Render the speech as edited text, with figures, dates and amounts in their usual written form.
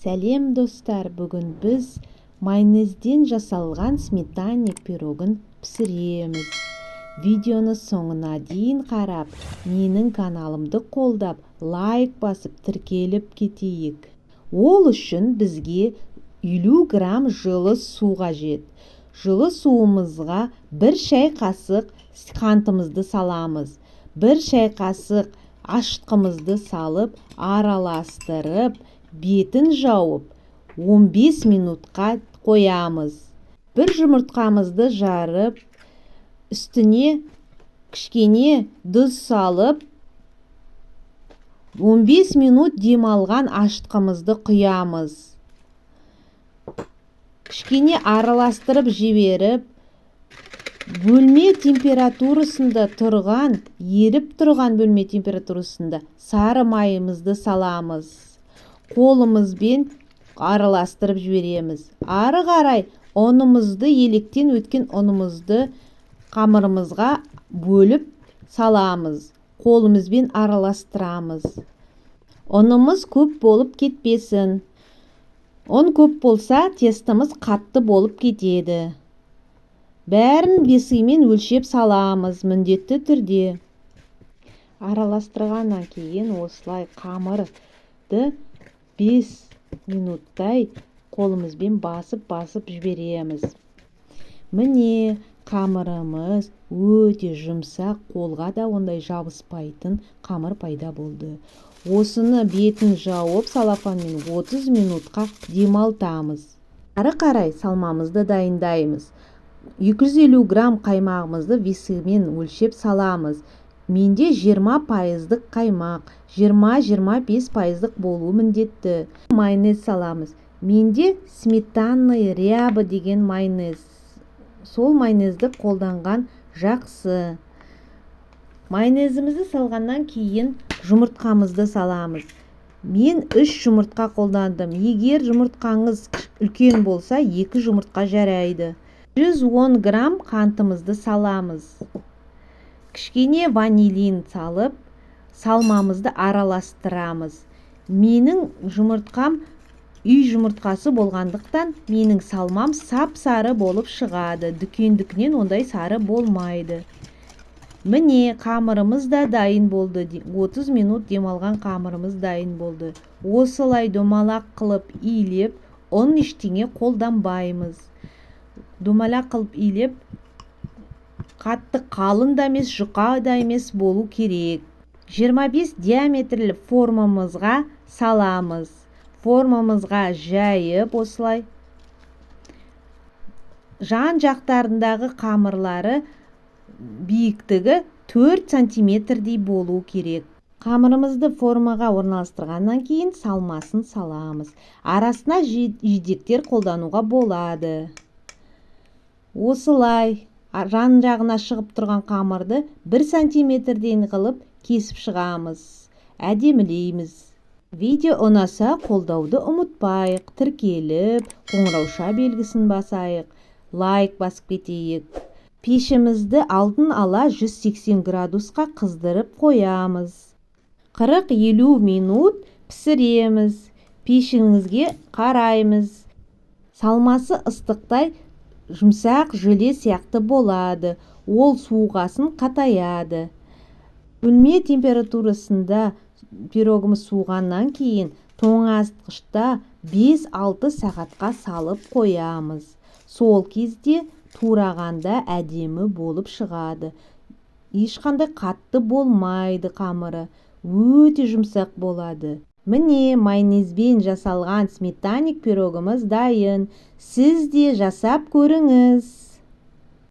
Сәлем, достар! Бүгін біз майонезден жасалған сметанник пирогын пісіреміз. Видеоны соңына дейін қарап, менің каналымды қолдап, лайк басып, тіркеліп кетейік. Ол үшін бізге 50 грамм жылы су қажет. Жылы суымызға 1 шай қасық қантымызды саламыз, 1 шай қасық ашытқымызды салып, араластырып, бетін жауып, 15 минутқа қоямыз. Бір жұмыртқамызды жарып, үстіне кішкене тұз салып, 15 минут демалған ашытқымызды құямыз. Кішкене араластырып жіберіп, бөлме температурасында тұрған, еріп тұрған бөлме температурасында сары майымызды саламыз. Қолымызбен араластырып жібереміз. Ары қарай ұнымызды, електен өткен ұнымызды қамырымызға бөліп саламыз, қолымызбен араластырамыз. Ұнымыз көп болып кетпесін. Ұн көп болса, тестомыз қатты болып кетеді. Бәрін весымен өлшеп саламыз міндетті түрде. Араластырғаннан кейін осылай қамырды 5 минуттай қолымызбен басып-басып жібереміз. Міне, қамырымыз өте жұмсақ, қолға да ондай жабыспайтын қамыр пайда болды. Осыны бетін жауып, целлофанмен 30 минутқа демалтамыз. Ары қарай салмамызды дайындаймыз. 250 грамм қаймағымызды весімен өлшеп саламыз. Менде 20 пайыздық қаймақ, 20-25 пайыздық болуы міндетті. Майонез саламыз. Менде сметанный ряба деген майонез, сол майонезді қолданған жақсы. Майонезімізді салғаннан кейін жұмыртқамызды саламыз. Мен үш жұмыртқа қолдандым. Егер жұмыртқаңыз үлкен болса, екі жұмыртқа жарайды. 110 грамм қантымызды саламыз. Кішкене ванилин салып, салмамызды араластырамыз. Менің жұмыртқам үй жұмыртқасы болғандықтан, менің салмам сап-сары болып шығады. Дүкендікінен ондай сары болмайды. Міне, қамырымыз да дайын болды. 30 минут демалған қамырымыз дайын болды. Осылай домалақ қылып илеп, ұн ештеңе қолданбаймыз. Домалақ қылып илеп, қатты қалын да емес, жұқа да емес болу керек. 25 диаметрлі формамызға саламыз. Формамызға жайып, осылай жан жақтарындағы қамырлары биіктігі 4 сантиметрдей болу керек. Қамырымызды формаға орналастырғаннан кейін салмасын саламыз. Арасына жидектер қолдануға болады. Осылай жан жағына шығып тұрған қамырды 1 сантиметрден қылып кесіп шығамыз, әдемілейміз. Видео ұнаса, қолдауды ұмытпайық. Тіркеліп, қоңырауша белгісін басайық, лайк басып кетейік. Пешімізді алдын ала 180 градусқа қыздырып қоямыз. 40-50 минут пісіреміз. Пешіңізге қараймыз. Салмасы ыстықтай жұмсақ, желе сияқты болады. Ол суығасын қатаяды. Бөлме температурасында пирогымыз суығаннан кейін тоңазытқышта 5-6 сағатқа салып қоямыз. Сол кезде турағанда әдемі болып шығады, ешқандай қатты болмайды, қамыры өте жұмсақ болады. Міне, майонезбен жасалған сметанник пирогымыз дайын. Сіз де жасап көріңіз.